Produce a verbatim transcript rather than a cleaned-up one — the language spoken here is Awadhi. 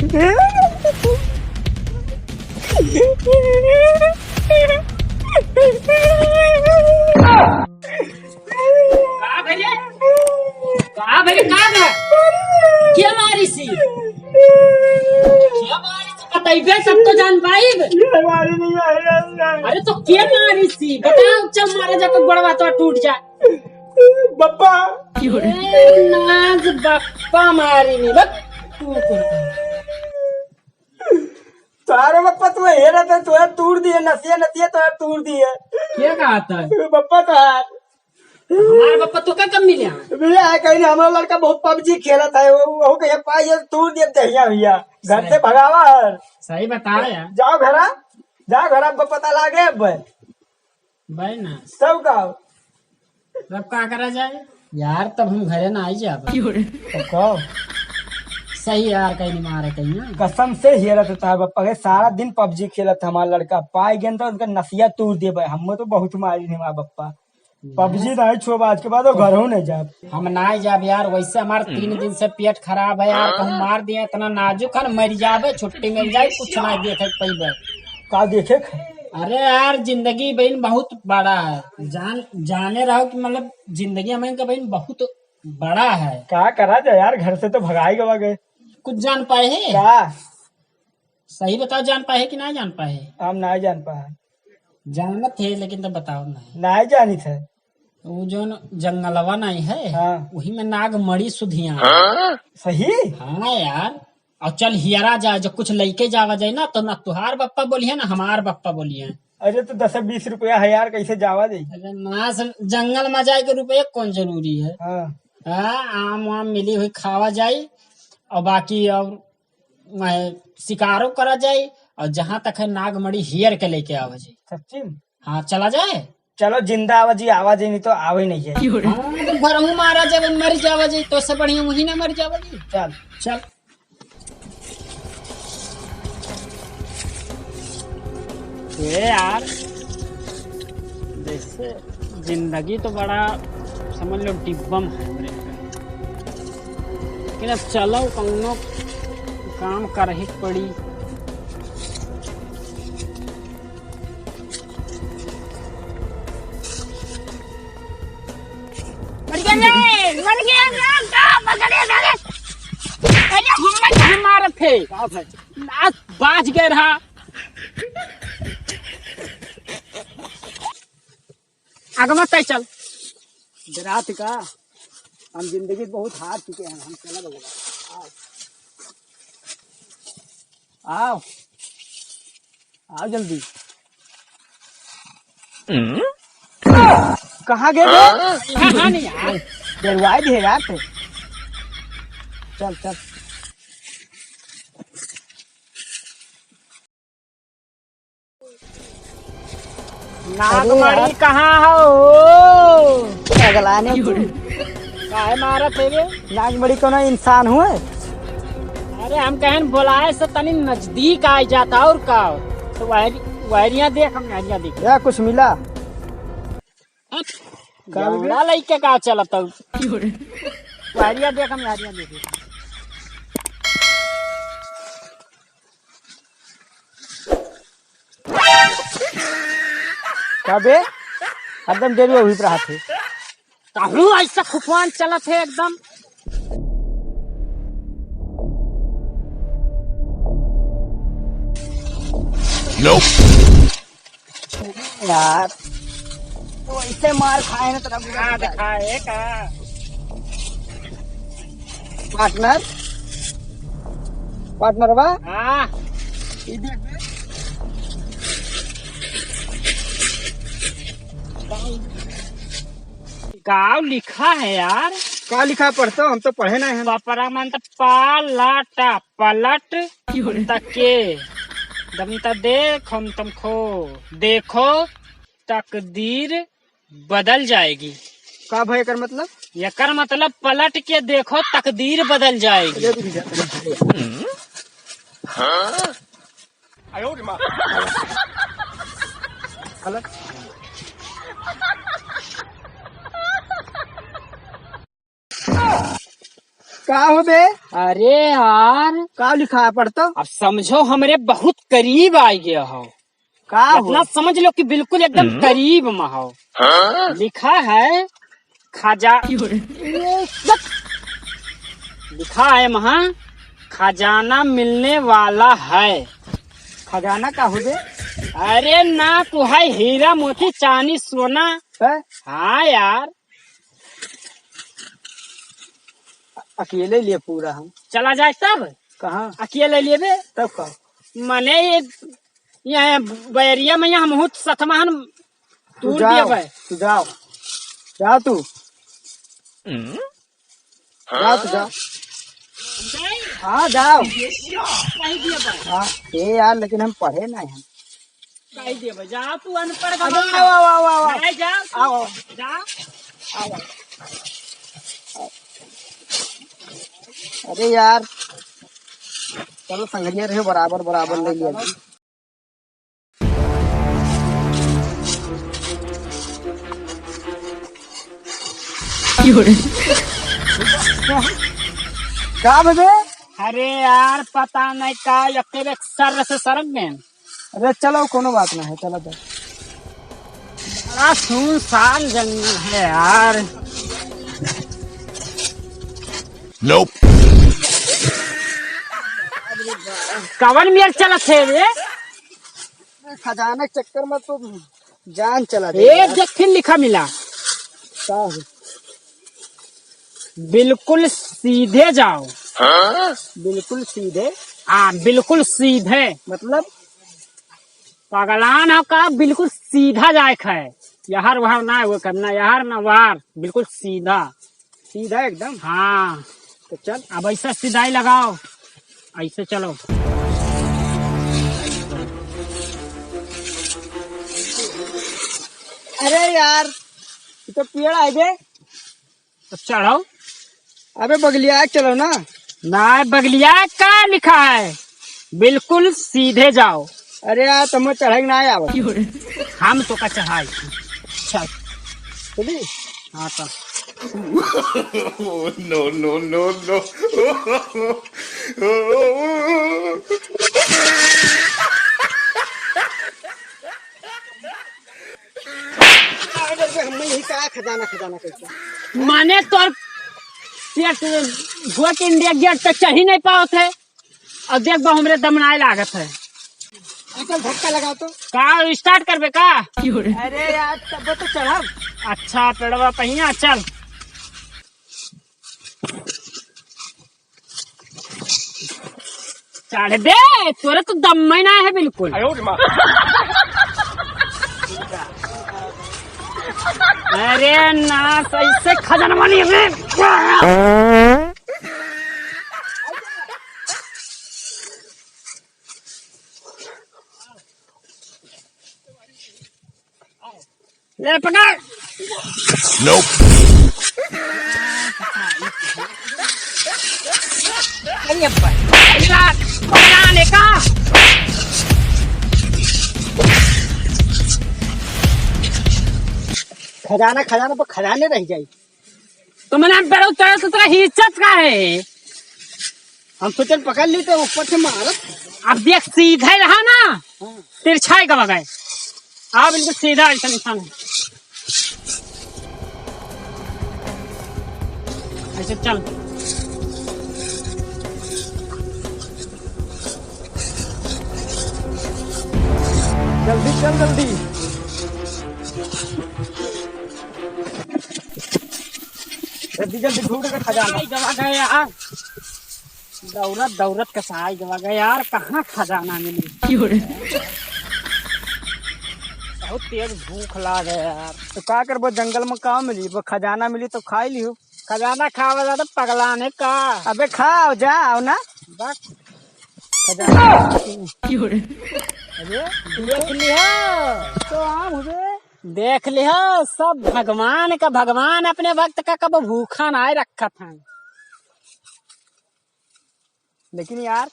का भैया? का भैया? का बा? के मारी सी? के मारी सी? बतइबे तब तो जान पाइब। ये मारी नहीं आई, आई, आई। अरे तो के मारी सी? बताओ, चल मारा जाके गोड़वा तो टूट जा। बप्पा। ए, नाज बप्पा मारी नहीं, बस तू कर। तोहार बप्पा तू हेरा था, तोहार तूड़ दिए, नसिया नसिया तोहार तूड़ दिए। क्या कहा था? बप्पा तोहार। हमार बप्पा तो का कम मिले हैं? भैया, है कहीं ना, हमारा लड़का बहुत पबजी खेलत है, वो, वो कहीं पाई है, तूड़ दिए दहिया भैया, घर से सही। भगावा है। सही बताया यार। जाओ घरा, जाओ घरा, हमको पता लागे अब। भाई ना। सब गाओ। तब का करा जाए? यार, तब हम घरे ना आई जाब। क्यों रे? तो कहो। सही यार, कहीं नहीं मारे कहीं ना। कसम से हेरत होता है बप्पा के, सारा दिन पबजी खेलत है हमारा लड़का। पाई गेंद तो उनका नसिया तूड़ देबे। हम तो बहुत मारी नहीं हमारा बप्पा। पबजी नहीं छुअब आज के बाद, वो घरों नहीं जाब। हम ना जाब यार, वैसे हमार तीन दिन से पेट खराब है यार, कहूँ मार दिया, इतना नाजुक है ना, मर जाबे, छुट्टी मिल जाए, कुछ ना देखे पइबे। का देखे? अरे यार, जिंदगी बहन बहुत बड़ा है, जान, जाने रहो कि मतलब जिंदगी हमें का बहन बहुत बड़ा है। का करा जाए यार, घर से तो भगाई गवा गए। कुछ जान पाए है? का? सही बताओ, जान पाए है कि ना जान पाए है? हम ना जान पाए। जानत है, लेकिन तो बताओ नहीं। नाहीं जानित है। वो जौन जंगलवा नहीं है, हाँ। वही में नागमणि सुधिया। हाँ? सही? हाँ यार। और चल हियरा जाए, जब कुछ लइके जावा जाए ना, तो ना तुहार बप्पा बोलिए, ना हमार बप्पा बोलिए। अरे तो दस बीस रुपया है यार, कैसे जावा जाए? अरे ना, जंगल में जाए के रुपये कौन जरूरी है? हाँ। हाँ, आम वाम मिली हुई खावा जाए, और बाकी और मैं शिकारो करा जाए, और जहाँ तक है नागमणि हियर के लेके आवा जाए। सच्ची में? हाँ, चला जाए। चलो, जिंदा आवा जी, आवा जी, नहीं तो आवे नहीं है। हाँ, तो घरहू मारा जाए, मर जावा जाए, तो इससे बढ़िया वहीं ना मर जावा जाए। चल। चल। ए यार, जैसे जिंदगी तो बड़ा, समझ लो, डिब्बम है हमरे। लेकिन अब चलो, कौनो काम करही के पड़ी। मर गया रे, मर गया रे, का पकड़े रे? अरे, हिम्मत नहीं मारत थे। का भाई? आज बाज गए रहा। आगे मत तय चल। डरात का? हम जिंदगी बहुत हार चुके हैं, हम चला बगल। आओ। आओ। आओ जल्दी। कहाँ गए बे? कहाँ नहीं यार? डरवाए दे यार तू। चल, चल। नागमणि अरे यार। कहाँ हो? पगलाने तू। काहे मारत है बे? नागमणि कौनो इंसान हुए? अरे हम कहन बोलाए से तनी नजदीक आ जाता और का? तो वहरी-, वहरिया देख, हम वहरिया देख। या कुछ मिला? हट। का मिला? लइके का चलत हूँ? वहरिया देख, हम वहरिया देख। का बे? हरदम डेरुआ हुई रहा थे। कहूँ ऐसा खुफान चलत है एकदम। Nope। यार, तो ऐसे मार खाए ना, तेरा बुरा का लगता है। दिखाए का? Partner, partner बा? हाँ। ये देख बे। गाँव लिखा है यार। का लिखा है पढ़तो? हम तो पढ़े ना हैं। पपरा मन तो पालाटा पलट। क्यों रे? तके। दम त देख, हम तम खो। देखो, तकदीर बदल जाएगी। का भाई एकर मतलब? एकर मतलब पलट के देखो, तकदीर बदल जाएगी। अरे रुक जा, अरे भाई। हाँ? पलट। का हो बे? अरे यार, का लिखा है, पढ़ तो। अब समझो, हमरे बहुत करीब आ गया हो। का हो? इतना समझ लो कि बिल्कुल एकदम हम्म। करीब में हो। हाँ? लिखा है खजा-, क्यों रे? लिखा है वहाँ, "खजाना मिलने वाला है।" खजाना का हो बे? अरे ना, तू है हीरा मोती चांदी सोना। हैं? हाँ यार। अकेले लिए पूरा हम। चला जाए तब? कहाँ? अकेले लिए बे? तब का? मने ये, ये बैरिया में यहाँ मुहूर्त सतमहन तू तूर जाओ, दिया बे। तू जाओ। जा तू। हम्म? जा तू जा। जाए? हाँ, जाओ। कही दिया बे। हाँ, ए यार, लेकिन हम पढ़े ना हैं। कही देबे, जा तू अनपढ़ अरे, गवार। आओ, आओ, आओ, आओ, आओ। नहीं, जा। आओ, आओ। जा। आओ। अरे यार, चलो संगरिया रहे, बराबर, बराबर ले लिया जी। का बे? अरे यार, पता नहीं का, एक सर से सरक गए। अरे चलो, कोनो बात ना है, चलो जाओ। बड़ा सुनसान जंगल है यार। Nope। कवन मेर चलत है रे? खजाना के चक्कर में तो जान चला ए, जाएगा। देख फिर लिखा मिला। का है? बिल्कुल सीधे जाओ। हाँ? बिल्कुल सीधे? हाँ, बिल्कुल सीधे। मतलब? पगलान हो का, बिल्कुल सीधा जाए के है। यहर वहर ना वो करना, यहर ना वार, बिल्कुल सीधा। सीधा एकदम? हाँ। तो चल। अब ऐसा सीधाई लगाओ, ऐसे चलो। अरे यार, ये तो पेड़ है बे। तो चढ़ो। अबे बगलिया के चलो ना। ना, बगलिया का लिखा है, बिल्कुल सीधे जाओ। अरे यार, तुम्हें चढ़ाई ना आवत। हम तो का चढ़ाई। चल। चली? हाँ तो। No, no, no, no। अरे, हमने यही कहा खजाना, खजाना कैसे? माने तोर पेट भोट इंडिया गेट तक चढ़ी नहीं पावत है। अब देख बा, हमरे दम नाय लागत है। अंकल, धक्का लगाओ तो। का start करबे का? अरे यार, तब तो चढ़ब। अच्छा, पेड़वा पहिया, चल। चढ़ दे, तोरे तो दम में ना है बिल्कुल। अरे ना, सही से खजाना वाली रे। ले पकड़। Nope। अरे अब्बा, पकड़ा, पकड़ा लेका। खजाना, खजाना पर खजाने रह जाई। तो मैंने बेरो तरह से तेरा हिस्सा का है। हम सोचन पकड़ ली तो ऊपर से मारत। अब देख सीधे रहा ना, हाँ। तिरछाई का बगाए। हाँ, बिल्कुल सीधा ऐसा निशान है। ऐसे चल। जल्दी चल, जल्दी। जल्दी, जल्दी ढूंढ के खजाना। आई गवा गए यार। दौड़त, दौड़त कसाई गवा गए यार, कहाँ खजाना मिली? क्यों रे? बहुत तेज भूख लाग है यार। तो का करबो, जंगल में का मिली? वो खजाना मिली तो खाई लियो। खजाना खावे ला तो पगलाने का। अबे खाओ, जाओ ना। बस। खजाना। क्यों रे? अबे देख लियो। तो आम हो बे। देख लिहो, सब भगवान का, भगवान अपने भक्त का कबो भूखा नाय रखत हैं। लेकिन यार,